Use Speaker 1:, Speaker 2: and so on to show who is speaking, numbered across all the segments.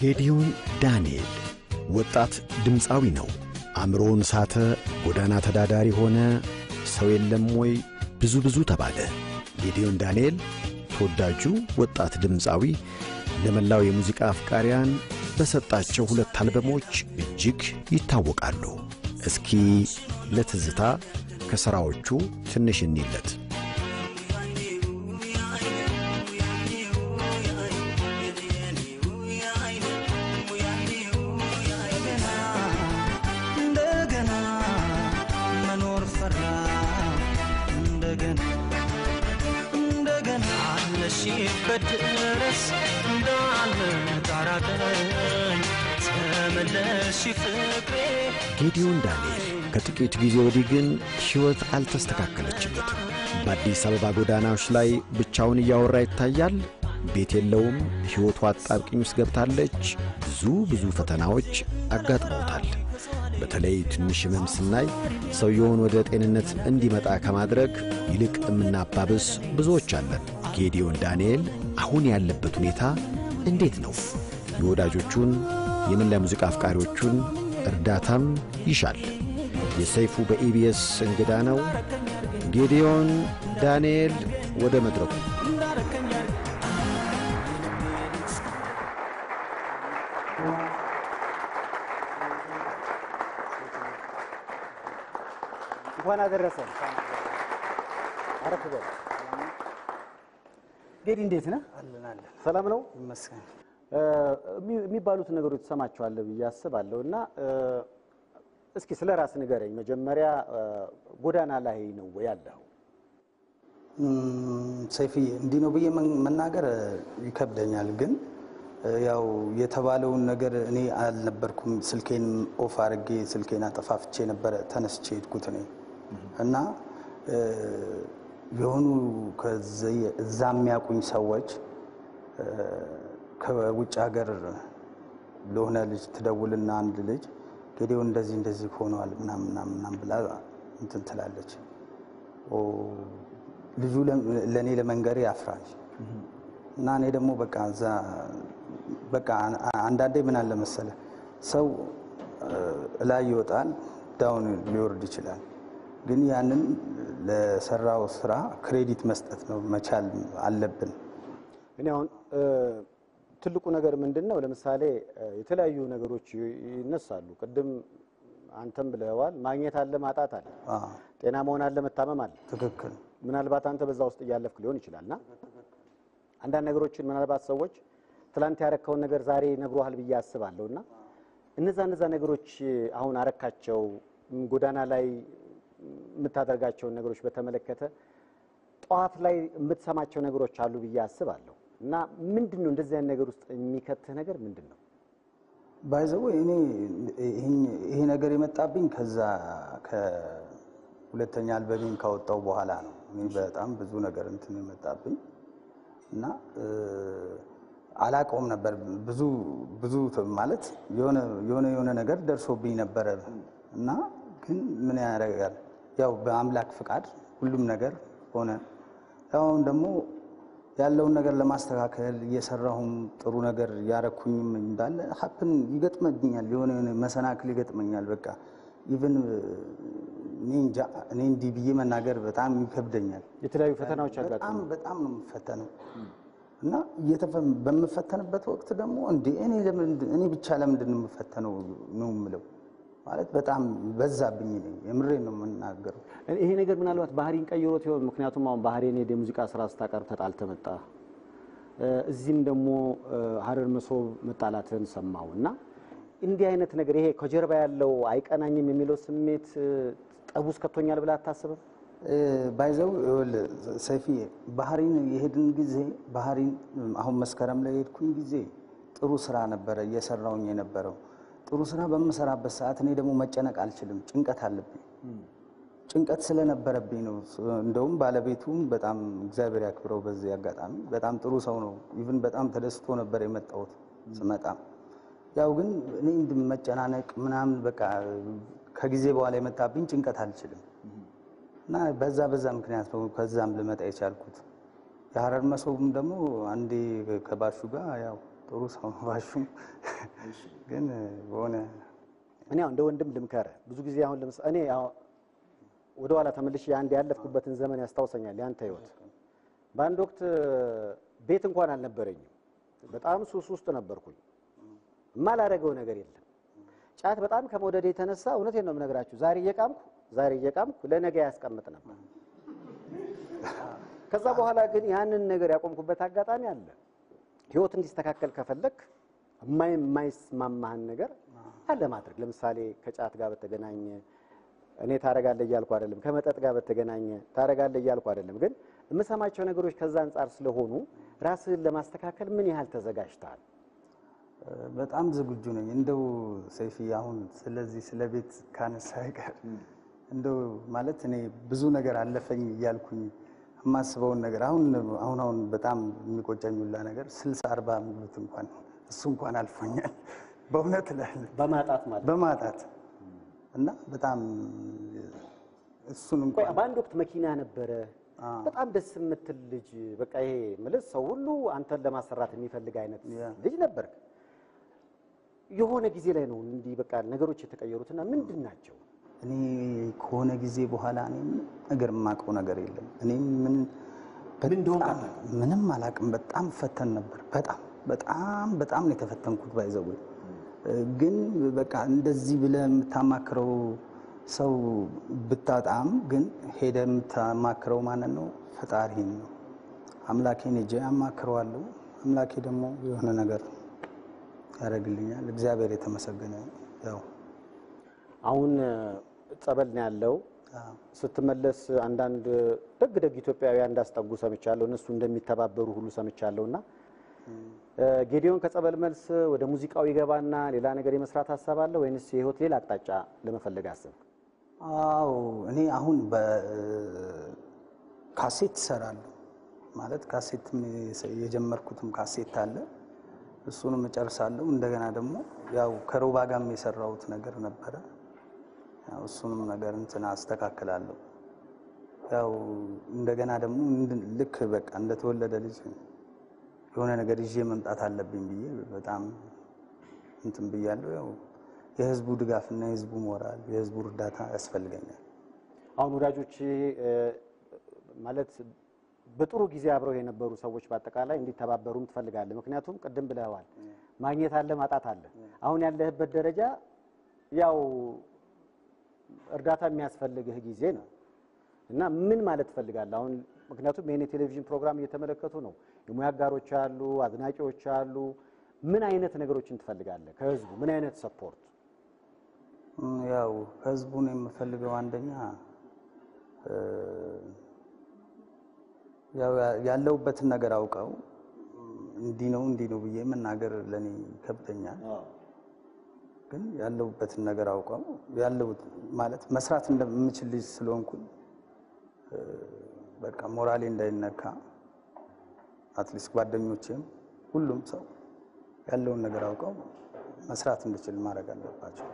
Speaker 1: ጌዲዮን ዳንኤል ወጣት ድምፃዊ ነው። አእምሮውን ሳተ፣ ጎዳና ተዳዳሪ ሆነ፣ ሰው የለም ወይ ብዙ ብዙ ተባለ። ጌዲዮን ዳንኤል ተወዳጁ ወጣት ድምፃዊ ለመላው የሙዚቃ አፍቃሪያን በሰጣቸው ሁለት አልበሞች እጅግ ይታወቃሉ። እስኪ ለትዝታ ከሥራዎቹ ትንሽ እንይለት።
Speaker 2: እንደገና መኖር ፈራ፣ እንደገና እንደገና አለሽበት ድረስ እንዳልጠራጠኝ ተመለሽ ፍቅሬ።
Speaker 1: ጌዲዮን ዳንኤል ከጥቂት ጊዜ ወዲህ ግን ሕይወት አልተስተካከለችለትም። በአዲስ አበባ ጎዳናዎች ላይ ብቻውን እያወራ ይታያል። ቤት የለውም። ሕይወቱ አጣብቂኝ ውስጥ ገብታለች። ብዙ ብዙ ፈተናዎች አጋጥመውታል። በተለይ ትንሽ ሕመም ስናይ ሰውየውን ወደ ጤንነት እንዲመጣ ከማድረግ ይልቅ የምናባብስ ብዙዎች አለን። ጌዲዮን ዳንኤል አሁን ያለበት ሁኔታ እንዴት ነው? የወዳጆቹን የመላ ሙዚቃ አፍቃሪዎቹን እርዳታም ይሻል። የሰይፉ በኢቢኤስ እንግዳ ነው። ጌዲዮን ዳንኤል ወደ መድረኩ። እንኳን አደረሰ። አረፍ በል ጌዲ፣ እንዴት ነህ?
Speaker 2: አለን አለን።
Speaker 1: ሰላም ነው?
Speaker 2: ይመስገን።
Speaker 1: የሚባሉት ነገሮች ትሰማቸዋለህ ብዬ አስባለሁ። እና እስኪ ስለ ራስ ንገረኝ መጀመሪያ። ጎዳና ላይ ነው ወይ ያለኸው?
Speaker 3: ሰይፍዬ፣ እንዲህ ነው ብዬ መናገር ይከብደኛል። ግን ያው የተባለውን ነገር እኔ አልነበርኩም። ስልኬን off አድርጌ፣ ስልኬን አጠፋፍቼ ነበረ ተነስቼ ሄድኩት እኔ። እና የሆኑ እዛ የሚያውቁኝ ሰዎች ከውጭ ሀገር ለሆነ ልጅ ትደውልና አንድ ልጅ ጌዲዮን እንደዚህ እንደዚህ ሆኗል ምናምን ምናምን ምናምን ብላ እንትን ትላለች። ልጁ ለእኔ ለመንገር ያፍራል። እና እኔ ደግሞ በቃ እዛ በቃ አንዳንዴ ምን አለ መሰለ፣ ሰው ላይ ይወጣል፣ down ሊወርድ ይችላል። ግን ያንን ለሰራው ስራ credit መስጠት ነው መቻል አለብን።
Speaker 1: እኔ አሁን ትልቁ ነገር ምንድን ነው? ለምሳሌ የተለያዩ ነገሮች ይነሳሉ። ቅድም አንተም ብለዋል። ማግኘት አለ፣ ማጣት አለ፣ ጤና መሆን አለ፣ መታመም አለ።
Speaker 3: ትክክል።
Speaker 1: ምናልባት አንተ በዛ ውስጥ እያለፍክ ሊሆን ይችላልና አንዳንድ ነገሮችን ምናልባት ሰዎች ትላንት ያረከውን ነገር ዛሬ ነግሮሃል ብዬ አስባለሁ። እና እነዛ ነገሮች አሁን አረካቸው፣ ጎዳና ላይ የምታደርጋቸውን ነገሮች በተመለከተ ጠዋት ላይ የምትሰማቸው ነገሮች አሉ ብዬ አስባለሁ። እና ምንድን ነው እንደዚህ አይነት ነገር ውስጥ የሚከትህ ነገር ምንድን ነው?
Speaker 3: By the way፣ እኔ ይሄ ነገር የመጣብኝ ከዛ ከሁለተኛ አልበሜን ካወጣው በኋላ ነው። እኔ በጣም ብዙ ነገር እንትን የመጣብኝ እና አላውቀውም ነበር። ብዙ ብዙ ማለት የሆነ የሆነ የሆነ ነገር ደርሶብኝ ነበረ። እና ግን ምን ያደርጋል፣ ያው በአምላክ ፍቃድ ሁሉም ነገር ሆነ። ያው አሁን ደግሞ ያለውን ነገር ለማስተካከል እየሰራሁም ጥሩ ነገር ያረኩኝም እንዳለ happen ይገጥመኛል፣ የሆነ የሆነ መሰናክል ይገጥመኛል። በቃ even እኔ እንጃ፣ እኔ እንዲህ ብዬ መናገር በጣም ይከብደኛል።
Speaker 1: የተለያዩ ፈተናዎች
Speaker 3: በጣም
Speaker 1: ያጋጥማሉ።
Speaker 3: በጣም ነው የምፈተነው። እና በምፈተንበት ወቅት ደግሞ እንዴ እኔ ብቻ ለምንድን ነው የምፈተነው ነው የምለው። ማለት በጣም በዛብኝ። እኔ የምሬን ነው የምናገረው።
Speaker 1: ይሄ ነገር ምናልባት ባህሪን ቀይሮት ይሆን? ምክንያቱም አሁን ባህሬን ሄደህ የሙዚቃ ስራ ስታቀርብ ተጣልተህ መጣ። እዚህም ደግሞ ሀረር መሶብ መጣላትህን ሰማሁ። እና እንዲህ አይነት ነገር ይሄ ከጀርባ ያለው አይቀናኝም የሚለው ስሜት ጠብ ውስጥ ከቶኛል ብለህ አታስብም?
Speaker 3: By the way ሰይፊ፣ ባህሪን የሄድን ጊዜ፣ ባህሪን አሁን መስከረም ላይ የሄድኩኝ ጊዜ ጥሩ ስራ ነበረ እየሰራውኝ የነበረው። ጥሩ ስራ በምሰራበት ሰዓት እኔ ደግሞ መጨነቅ አልችልም፣ ጭንቀት አለብኝ። ጭንቀት ስለነበረብኝ ነው። እንደውም ባለቤቱም በጣም እግዚአብሔር ያክብረው በዚህ አጋጣሚ፣ በጣም ጥሩ ሰው ነው። Even በጣም ተደስቶ ነበር የመጣሁት ስመጣ። ያው ግን እኔ መጨናነቅ ምናምን በቃ ከጊዜ በኋላ የመጣብኝ ጭንቀት አልችልም። እና በዛ በዛ ምክንያት ነው ከዛም ልመጣ የቻልኩት። የሀረር መሶብም ደግሞ አንዴ ከባሹ ጋር ያው ጥሩ ሰው ነው ባሹም። ግን በሆነ
Speaker 4: እኔ አሁን እንደ ወንድም ልምከርህ። ብዙ ጊዜ አሁን ለምሳሌ እኔ ወደ ኋላ ተመልሼ አንድ ያለፍኩበትን ዘመን ያስታውሰኛል ያንተ ህይወት። በአንድ ወቅት ቤት እንኳን አልነበረኝም። በጣም ሱስ ውስጥ ነበርኩኝ። የማላረገው ነገር የለም። ጫት በጣም ከመውደድ የተነሳ እውነቴን ነው የምነግራችሁ፣ ዛሬ እየቃምኩ ዛሬ እየቃምኩ ለነገ ያስቀምጥ ነበር። ከዛ በኋላ ግን ያንን ነገር ያቆምኩበት አጋጣሚ አለ። ህይወት እንዲስተካከል ከፈለክ የማይስማማህን ነገር አለ ማድረግ። ለምሳሌ ከጫት ጋር በተገናኘ እኔ ታረጋለህ እያልኩ አይደለም፣ ከመጠጥ ጋር በተገናኘ ታረጋለህ እያልኩ አይደለም። ግን የምሰማቸው ነገሮች ከዛ አንጻር ስለሆኑ ራስህን ለማስተካከል ምን ያህል ተዘጋጅተሃል?
Speaker 3: በጣም ዝግጁ ነኝ። እንደው ሰይፍዬ አሁን ስለዚህ ስለ ቤት ካነሳ አይቀር እንደው ማለት እኔ ብዙ ነገር አለፈኝ እያልኩኝ የማስበውን ነገር አሁን አሁን አሁን በጣም የሚቆጨኝ ሁላ ነገር 60-40 የሚሉት እንኳን እሱ እንኳን አልፎኛል በእውነት እላለሁ።
Speaker 4: በማጣት ማለት
Speaker 3: በማጣት እና በጣም እሱን እንኳን
Speaker 4: በአንድ ወቅት መኪና ነበረ፣ በጣም ደስ የምትል ልጅ፣ በቃ ይሄ ምልስ ሰው ሁሉ አንተን ለማሰራት የሚፈልግ አይነት ልጅ ነበርክ። የሆነ ጊዜ ላይ ነው እንዲህ በቃ ነገሮች የተቀየሩትና ምንድን ናቸው?
Speaker 3: እኔ ከሆነ ጊዜ በኋላ እኔ ምንም ነገር የማውቀው ነገር የለም። እኔ ምን ምንም አላውቅም። በጣም ፈተን ነበር። በጣም በጣም በጣም ነው የተፈተንኩት። By the way ግን በቃ እንደዚህ ብለህ የምታማክረው ሰው ብታጣም ግን ሄደህ የምታማክረው ማንን ነው? ፈጣሪን ነው። አምላኬን ሄጄ አማክረዋለሁ። አምላኬ ደግሞ የሆነ ነገር ያደርግልኛል። እግዚአብሔር የተመሰገነ። ያው
Speaker 4: አሁን ጸበል ነው ያለው። ስትመለስ አንዳንድ ደግ ደግ ኢትዮጵያውያን እንዳስጠጉ ሰምቻለሁ። እነሱ እንደሚተባበሩ ሁሉ ሰምቻለሁና ጌዲዮን ከጸበል መልስ ወደ ሙዚቃው ይገባና ሌላ ነገር የመስራት ሀሳብ አለ ወይንስ የህይወት ሌላ አቅጣጫ ለመፈለግ አሰብክ?
Speaker 3: አዎ እኔ አሁን በካሴት እሰራለሁ። ማለት ካሴትም የጀመርኩትም ካሴት አለ፣ እሱንም እጨርሳለሁ። እንደገና ደግሞ ያው ከሮባ ጋርም የሰራሁት ነገር ነበረ። ያው እሱንም ነገር እንትን አስተካክላለሁ። ያው እንደገና ደግሞ ልክ በቃ እንደተወለደ ልጅ የሆነ ነገር ይዤ መምጣት አለብኝ ብዬ በጣም እንትን ብያለሁ። ያው የህዝቡ ድጋፍና የህዝቡ ሞራል የህዝቡ እርዳታ ያስፈልገኛል።
Speaker 4: አሁን ወዳጆቼ ማለት በጥሩ ጊዜ አብረው የነበሩ ሰዎች በአጠቃላይ እንዲተባበሩም ትፈልጋለህ። ምክንያቱም ቅድም ብለዋል፣ ማግኘት አለ ማጣት አለ። አሁን ያለህበት ደረጃ ያው እርዳታ የሚያስፈልግህ ጊዜ ነው እና ምን ማለት ትፈልጋለህ አሁን? ምክንያቱም ይሄን የቴሌቪዥን ፕሮግራም እየተመለከቱ ነው፣ የሙያ አጋሮች አሉ፣ አድናቂዎች አሉ። ምን አይነት ነገሮችን ትፈልጋለህ ከህዝቡ? ምን አይነት support?
Speaker 3: ያው ህዝቡን የምፈልገው አንደኛ ያው ያለሁበትን ነገር አውቀው እንዲህ ነው እንዲህ ነው ብዬ መናገር ለኔ ይከብደኛል። ግን ያለሁበትን ነገር አውቀው ያለሁት ማለት መስራት እንደምችል ልጅ ስለሆንኩኝ በቃ ሞራሌ እንዳይነካ at least ጓደኞቼም ሁሉም ሰው ያለውን ነገር አውቀው መስራት እንድችል ማድረግ አለባቸው።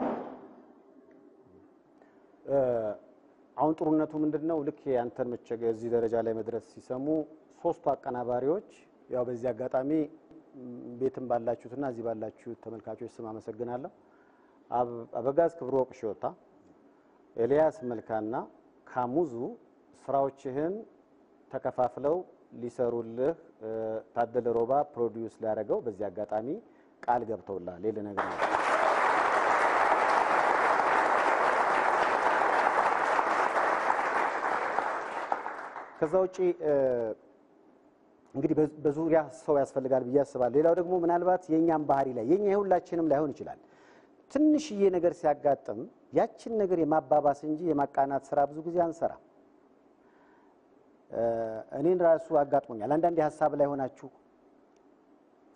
Speaker 4: አሁን ጥሩነቱ ምንድነው? ልክ ያንተን መቸገር እዚህ ደረጃ ላይ መድረስ ሲሰሙ ሶስቱ አቀናባሪዎች ያው በዚህ አጋጣሚ ቤትም ባላችሁትና እዚህ ባላችሁት ተመልካቾች ስም አመሰግናለሁ። አበጋዝ ክብረወርቅ ሺወታ፣ ኤልያስ መልካና ካሙዙ ስራዎችህን ተከፋፍለው ሊሰሩልህ ታደለ ሮባ produce ሊያደርገው በዚህ አጋጣሚ ቃል ገብተውልሃል። ሌላ ነገር ነው። ከዛ ውጪ እንግዲህ በዙሪያ ሰው ያስፈልጋል ብዬ አስባለሁ። ሌላው ደግሞ ምናልባት የኛም ባህሪ ላይ የኛ የሁላችንም ላይሆን ይችላል። ትንሽዬ ነገር ሲያጋጥም ያችን ነገር የማባባስ እንጂ የማቃናት ስራ ብዙ ጊዜ አንሰራም። እኔን ራሱ አጋጥሞኛል። አንዳንዴ ሀሳብ ላይ ሆናችሁ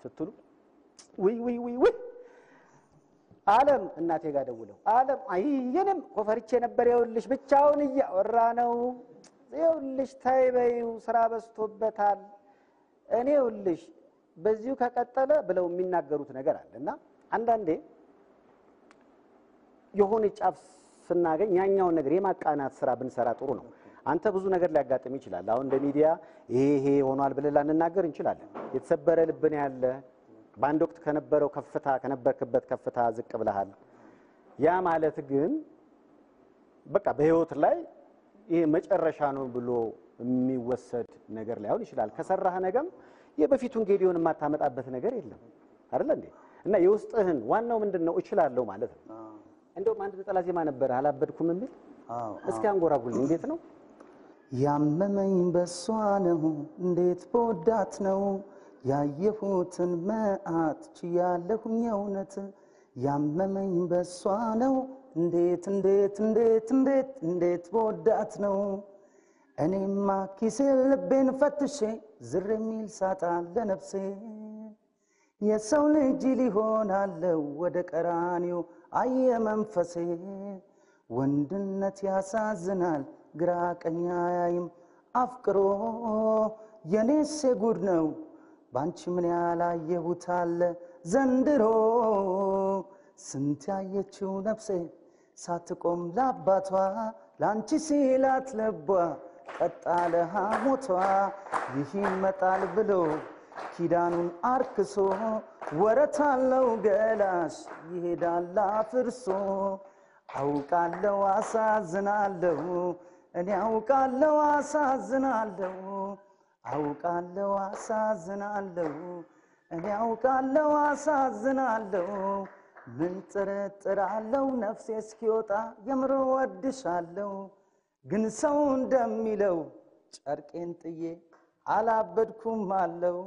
Speaker 4: ስትሉ ውይ ውይ ውይ ውይ አለም እናቴ ጋር ደውለው አለም አይ የኔም ኮፈርቼ ነበር ይኸውልሽ ብቻውን እያወራ ነው ይኸውልሽ ተይ በይው ስራ በዝቶበታል እኔ ይኸውልሽ በዚሁ ከቀጠለ ብለው የሚናገሩት ነገር አለ። እና አንዳንዴ የሆነ ጫፍ ስናገኝ ያኛውን ነገር የማቃናት ስራ ብንሰራ ጥሩ ነው። አንተ ብዙ ነገር ሊያጋጥም ይችላል። አሁን እንደ ሚዲያ ይሄ ይሄ ሆኗል ብለን ላንናገር እንችላለን። የተሰበረ ልብ ነው ያለ፣ በአንድ ወቅት ከነበረው ከፍታ ከነበርክበት ከፍታ ዝቅ ብለሃል። ያ ማለት ግን በቃ በህይወት ላይ ይሄ መጨረሻ ነው ብሎ የሚወሰድ ነገር ላይሆን ይችላል። ከሰራህ ነገም የበፊቱን ጌዲዮን የማታመጣበት ነገር የለም አይደል እንዴ? እና የውስጥህን ዋናው ምንድነው እችላለሁ ማለት ነው። እንደውም አንድ ነጠላ ዜማ ነበር አላበድኩም የሚል። እስኪ አንጎራጉልኝ። እንዴት ነው?
Speaker 3: ያመመኝ በሷ ነው እንዴት በወዳት ነው ያየሁትን መዓት ችያለሁኝ እውነት ያመመኝ በሷ ነው እንዴት እንዴት እንዴት እንዴት እንዴት በወዳት ነው እኔማ ኪሴ ልቤን ፈትሼ ዝር የሚል ሳጣ ለነፍሴ የሰው ልጅ ሊሆናለው ወደ ቀራኒው አየ መንፈሴ ወንድነት ያሳዝናል ግራ ቀኝ አያይም አፍቅሮ የኔስ ጉድ ነው ባንቺ ምን ያላየሁት አለ ዘንድሮ ስንት ያየችው ነፍሴ ሳትቆም ላባቷ ላንቺ ሲላት ልቧ ቀጣለ ሐሞቷ ይህ ይመጣል ብሎ ኪዳኑን አርክሶ ወረታለው ገላሽ ይሄዳል አፍርሶ አውቃለው አሳዝናለሁ እኔ አውቃለው አሳዝናለሁ አውቃለው አሳዝናለሁ እኔ አውቃለው አሳዝናለሁ ምን ጥርጥር አለው ነፍሴ እስኪወጣ የምር ወድሻለሁ ግን ሰው እንደሚለው ጨርቄን ጥዬ አላበድኩም አለው።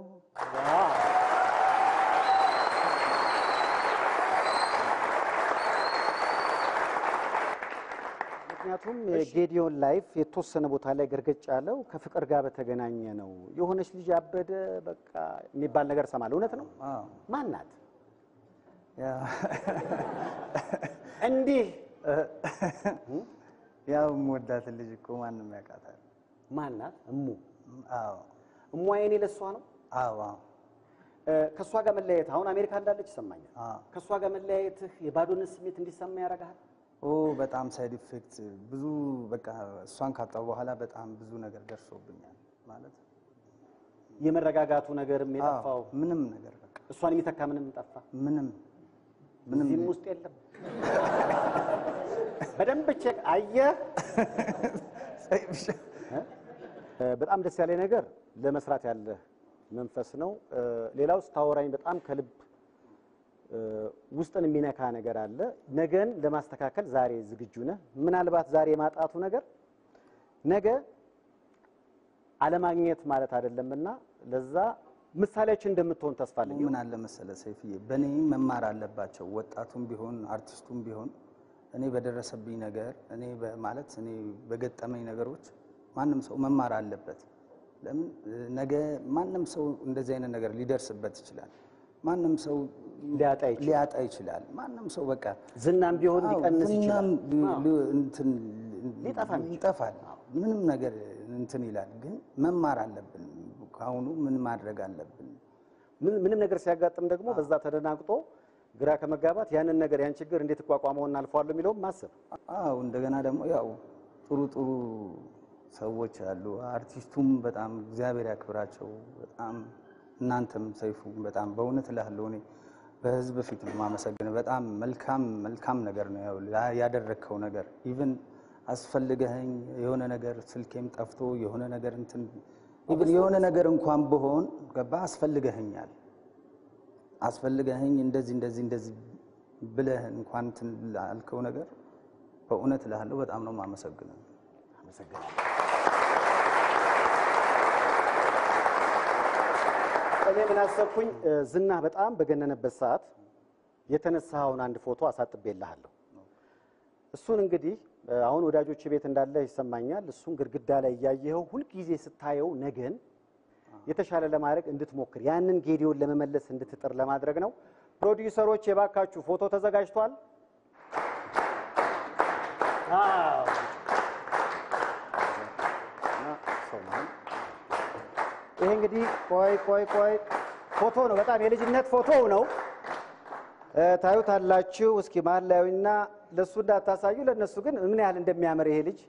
Speaker 4: ምክንያቱም የጌዲዮን life የተወሰነ ቦታ ላይ ገርገጭ ያለው ከፍቅር ጋር በተገናኘ ነው። የሆነች ልጅ አበደ በቃ የሚባል ነገር ሰማለሁ። እውነት ነው? ማን ናት? እንዲህ
Speaker 3: ያው የምወዳትን ልጅ እኮ ማንም ያውቃታል።
Speaker 4: ማን ናት? እሙ።
Speaker 3: አዎ
Speaker 4: እሙ አይኔ ለሷ ነው።
Speaker 3: አዎ አዎ።
Speaker 4: ከሷ ጋር መለያየት አሁን አሜሪካ እንዳለች ይሰማኛል። ከሷ ጋር መለያየትህ የባዶነት ስሜት እንዲሰማ ያደርግሃል?
Speaker 3: ኦ በጣም side effect ብዙ በቃ እሷን ካጣሁ በኋላ በጣም ብዙ ነገር ደርሶብኛል። ማለት
Speaker 4: የመረጋጋቱ ነገርም የጠፋው
Speaker 3: ምንም ነገር በቃ
Speaker 4: እሷን የሚተካ ምንም ጠፋ።
Speaker 3: ምንም ምንም
Speaker 4: እዚህም ውስጥ የለም። በደንብ check አየህ። በጣም ደስ ያለኝ ነገር ለመስራት ያለ መንፈስ ነው። ሌላው ስታወራኝ በጣም ከልብ ውስጥን የሚነካ ነገር አለ። ነገን ለማስተካከል ዛሬ ዝግጁ ነህ። ምናልባት ዛሬ ማጣቱ ነገር ነገ አለማግኘት ማለት አይደለምና ለዛ ምሳሌያችን እንደምትሆን ተስፋ አለኝ።
Speaker 3: ምን አለ መሰለ ሰይፍዬ፣ በእኔ መማር አለባቸው ወጣቱም ቢሆን አርቲስቱም ቢሆን እኔ በደረሰብኝ ነገር እኔ ማለት እኔ በገጠመኝ ነገሮች ማንም ሰው መማር አለበት። ለምን ነገ ማንም ሰው እንደዚህ አይነት ነገር ሊደርስበት ይችላል። ማንም ሰው ሊያጣ ይችላል። ማንም ሰው በቃ
Speaker 4: ዝናም ቢሆን ሊቀንስ ይችላል።
Speaker 3: እንትን ይጠፋል። ምንም ነገር እንትን ይላል። ግን መማር አለብን። ካሁኑ ምን ማድረግ አለብን?
Speaker 4: ምንም ነገር ሲያጋጥም ደግሞ በዛ ተደናግጦ ግራ ከመጋባት ያንን ነገር ያን ችግር እንዴት እቋቋመውና አልፈዋለሁ የሚለውም ማሰብ።
Speaker 3: አዎ እንደገና ደግሞ ያው ጥሩ ጥሩ ሰዎች አሉ። አርቲስቱም በጣም እግዚአብሔር ያክብራቸው። በጣም እናንተም ሰይፉ በጣም በእውነት እልሃለሁ እኔ በህዝብ ፊት ነው የማመሰግነው። በጣም መልካም መልካም ነገር ነው ያው ያደረግከው ነገር። even አስፈልገኸኝ የሆነ ነገር ስልኬም ጠፍቶ የሆነ ነገር እንትን even የሆነ ነገር እንኳን ብሆን ገባ አስፈልገኸኛል አስፈልገኸኝ እንደዚህ እንደዚህ እንደዚህ ብለህ እንኳን እንትን ላልከው ነገር በእውነት እልሃለሁ በጣም ነው የማመሰግነው።
Speaker 4: አመሰግናለሁ። እኔ ምን አሰብኩኝ፣ ዝና በጣም በገነነበት ሰዓት የተነሳኸውን አንድ ፎቶ አሳጥቤልሃለሁ። እሱን እንግዲህ አሁን ወዳጆች ቤት እንዳለ ይሰማኛል። እሱን ግድግዳ ላይ እያየኸው ሁልጊዜ ስታየው ነገን የተሻለ ለማድረግ እንድትሞክር ያንን ጌዲዮን ለመመለስ እንድትጥር ለማድረግ ነው። ፕሮዲውሰሮች የባካችሁ ፎቶ ተዘጋጅቷል። አዎ ይሄ እንግዲህ ቆይ ቆይ ቆይ ፎቶ ነው። በጣም የልጅነት ፎቶ ነው። ታዩታላችሁ። እስኪ መሀል ላዩና ለሱ እንዳታሳዩ፣ ለነሱ ግን ምን ያህል እንደሚያምር ይሄ ልጅ።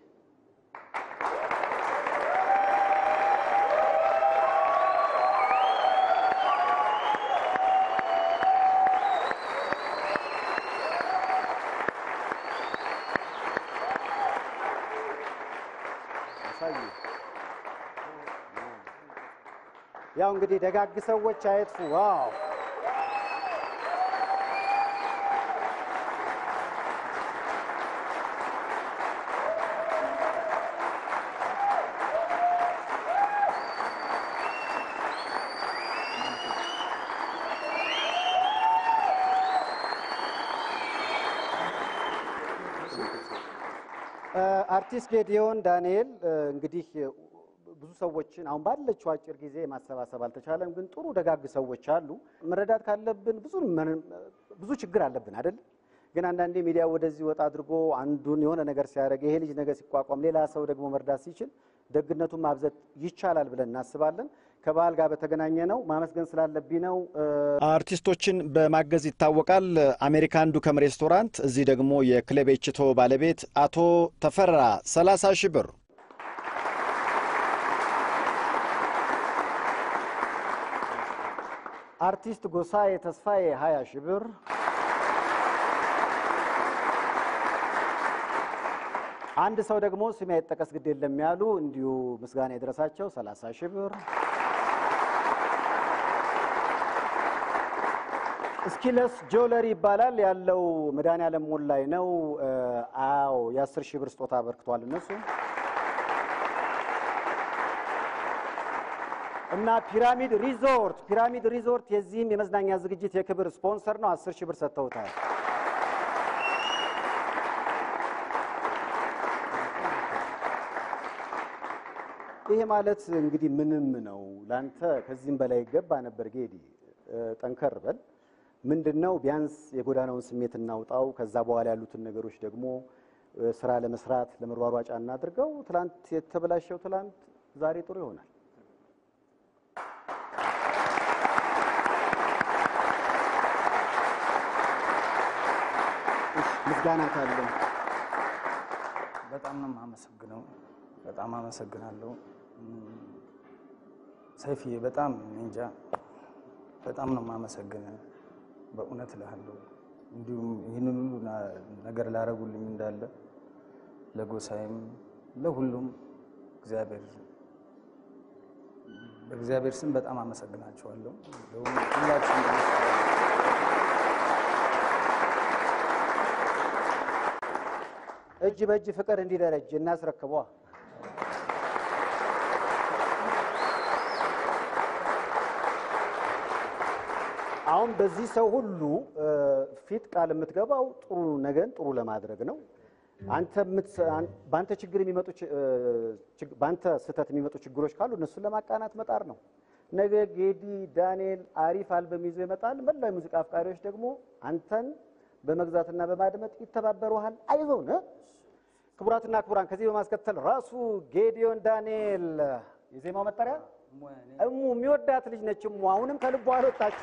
Speaker 4: ያው እንግዲህ ደጋግ ሰዎች አይጥፉ። Wow! አርቲስት ጌዲዮን ዳንኤል፣ እንግዲህ ብዙ ሰዎችን አሁን ባለችው አጭር ጊዜ ማሰባሰብ አልተቻለም፣ ግን ጥሩ ደጋግ ሰዎች አሉ። መረዳት ካለብን ብዙ ብዙ ችግር አለብን አይደል? ግን አንዳንዴ ሚዲያ ወደዚህ ወጣ አድርጎ አንዱን የሆነ ነገር ሲያደርግ፣ ይሄ ልጅ ነገር ሲቋቋም፣ ሌላ ሰው ደግሞ መርዳት ሲችል ደግነቱን ማብዘት ይቻላል ብለን እናስባለን። ከበዓል ጋር በተገናኘ ነው፣ ማመስገን ስላለብኝ ነው።
Speaker 1: አርቲስቶችን በማገዝ ይታወቃል። አሜሪካን ዱከም ሬስቶራንት፣ እዚህ ደግሞ የክለብ ኤችቶ ባለቤት አቶ ተፈራ 30 ሺህ ብር።
Speaker 4: አርቲስት ጎሳዬ ተስፋዬ 20 ሺህ ብር። አንድ ሰው ደግሞ ስሜ አይጠቀስ ግድ የለም ያሉ እንዲሁ ምስጋና የደረሳቸው 30 ሺህ ብር። እስኪለስ ጆለሪ ይባላል፣ ያለው መድኃኒዓለም ሞል ላይ ነው። አዎ፣ የ10 ሺህ ብር ስጦታ አበርክቷል እነሱ። እና ፒራሚድ ሪዞርት፣ ፒራሚድ ሪዞርት የዚህም የመዝናኛ ዝግጅት የክብር ስፖንሰር ነው። 10 ሺህ ብር ሰጥተውታል። ይሄ ማለት እንግዲህ ምንም ነው። ላንተ ከዚህም በላይ ይገባ ነበር ጌዲ። ጠንከር በል። ምንድነው ቢያንስ የጎዳናውን ስሜት እናውጣው። ከዛ በኋላ ያሉትን ነገሮች ደግሞ ስራ ለመስራት ለመሯሯጫ እናድርገው። ትላንት የተበላሸው ትላንት ዛሬ ጥሩ ይሆናል። እሺ፣ ምስጋና ካለ።
Speaker 3: በጣም ነው የማመሰግነው። በጣም አመሰግናለሁ ሰይፍዬ። በጣም እንጃ፣ በጣም ነው የማመሰግነው። በእውነት እልሃለሁ። እንዲሁም ይህንን ሁሉ ነገር ላረጉልኝ እንዳለ ለጎሳይም ለሁሉም እግዚአብሔር በእግዚአብሔር ስም በጣም አመሰግናቸዋለሁ። ሁላችሁም
Speaker 4: እጅ በእጅ ፍቅር እንዲደረጅ እናስረክቧ። አሁን በዚህ ሰው ሁሉ ፊት ቃል የምትገባው ጥሩ ነገን ጥሩ ለማድረግ ነው። አንተ በአንተ ችግር የሚመጡ፣ በአንተ ስህተት የሚመጡ ችግሮች ካሉ እነሱን ለማቃናት መጣር ነው። ነገ ጌዲ ዳንኤል አሪፍ አልበም ይዞ ይመጣል። መላው የሙዚቃ አፍቃሪዎች ደግሞ አንተን በመግዛትና በማድመጥ ይተባበሩሃል። አይዞን። ክቡራትና ክቡራን፣ ከዚህ በማስከተል ራሱ ጌዲዮን ዳንኤል፣ የዜማው መጠሪያ እሙ፣ የሚወዳት ልጅ ነች። እሙ አሁንም ከልቧ አልወጣች።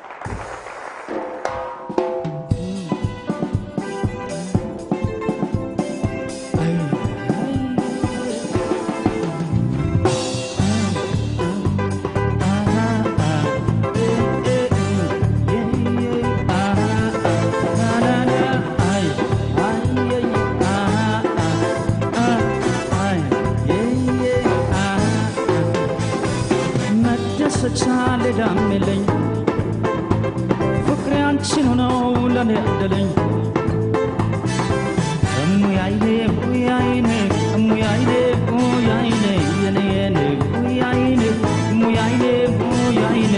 Speaker 2: መደሰቻ ሌላም የለኝ፣ ፍቅሬ አንቺኑ ነው ለኔ ያደለኝ። እሙያይኔ እሙያይኔ እሙያይኔ እሙያይኔ የኔ የኔ እሙያይኔ እሙያይኔ እሙያይኔ።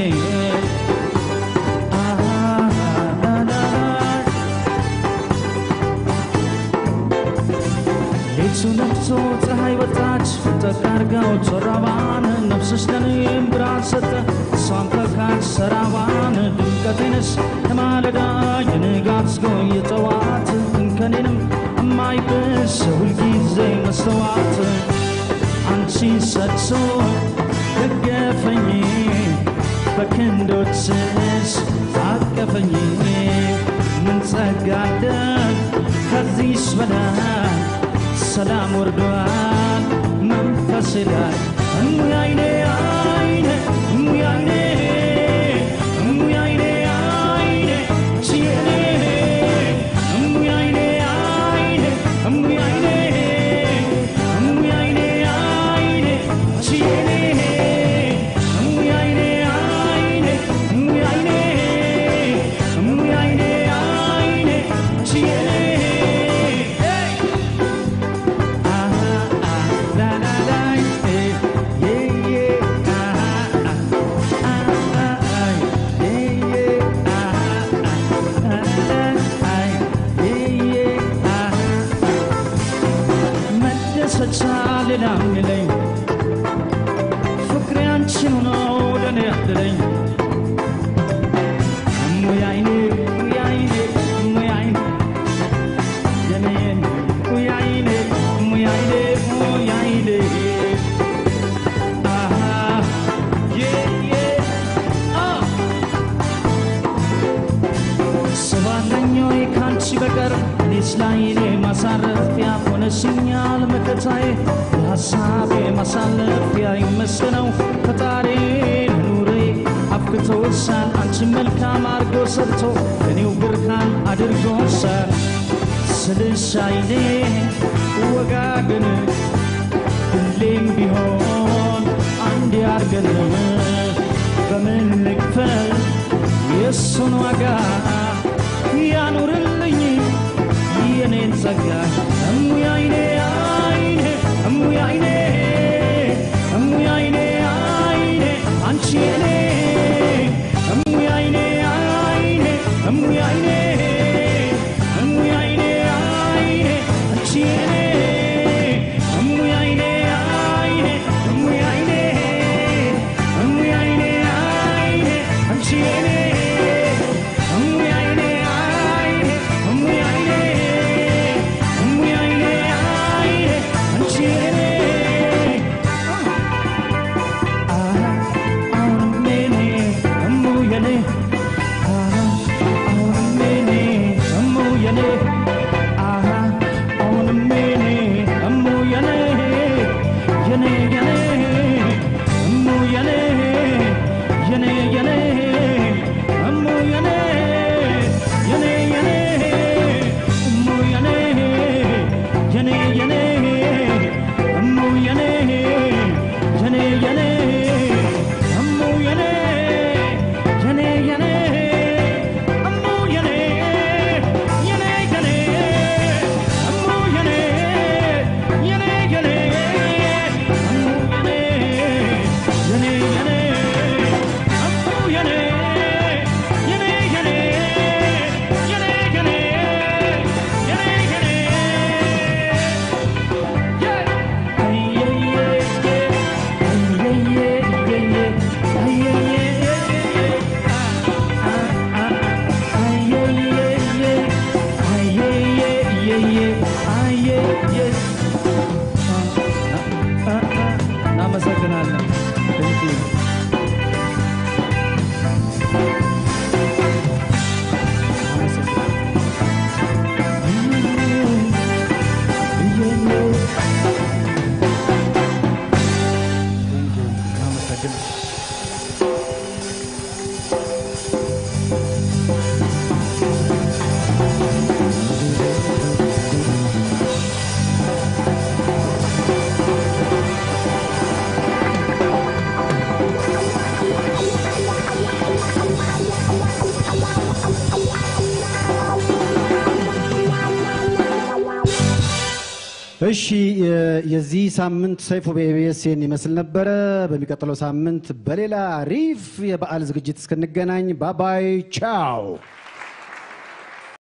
Speaker 2: ሌቱ ነግቶ ፀሐይ ወጣች፣ ፈጠቅ አርጋው ጮራዋን፣ ነፍስሽ ለእኔም ብርሃን ሰጠ፣ እሷን ተካች ሰራዋን። ድምቀቴ ነሽ የማለዳ የንጋት ጎህ የጠዋት፣ እንከኔንም እማይብስ ሁልጊዜ መስተዋት። አንቺን ሰጥቶ ደገፈኝ፣ በክንዶችሽ አቀፈኝ። ምን ጸጋ አለ ከዚህስ በላይ? ሰላም ወርዷል መንፈሴ ላይ። እሙያይኔ አይኔ እሙያይኔ እሙያይኔ አይኔ ቺኔ እሙያይኔ አይኔ እሙያይኔ እሙያይኔ አይኔ ቺኔ እሙያይኔ። ካንቺ በቀር እኔስ ላይኔ ማሳረፊያ ሆነሽኛል መከታዬ የሐሳቤ ማሳለፊያ ይመስገነው ፈጣሪ ኑሬ አብቅቶሻል አንቺ መልካም አርጎ ሰርቶ እኔው ብርሃን አድርጎሻል ስልሽ አይኔ ወጋገን ሁሌም ቢሆን አንድ ያርገን በምን ልክፈል የእሱን ዋጋ ያኑርልኝ የኔን ጸጋ እሙ አይኔ አይኔ እሙ አይኔ እሙ አይኔ አይኔ አንቺ የኔ እሙ አይኔ አይኔ እሙ አይኔ እሙ አይኔ አይኔ አንቺ የኔ እሙ አይኔ አይኔ እሙ አይኔ እሙ አይኔ አይኔ አንቺ የኔ እሙ አይኔ አይኔ እሙ አይኔ እሙ አይኔ አይኔ አንቺ የኔ አሁንም የኔ እሙ የኔ አሁንም የኔ እሙ የኔ አሁንም የኔ እሙ የኔ የኔ የኔ እሙ የኔ የኔ የኔ እሙ የኔ የኔ የኔ እሙ የኔ የኔ የኔ እሙ የኔ የኔ የኔ እሙ የኔ የኔ የኔ እሙ የኔ የኔ የኔ እሙ የኔ የኔ የኔ እሙ የኔ የኔ የኔ እሙ የኔ የኔ የኔ የኔ የኔ የኔ የኔ እናመሰግናለን። Thank you. እናመሰግናለን።
Speaker 4: እሺ የዚህ ሳምንት ሰይፉ በኢቢኤስ ይህን ይመስል ነበረ። በሚቀጥለው ሳምንት በሌላ አሪፍ የበዓል ዝግጅት እስክንገናኝ bye bye፣ ቻው።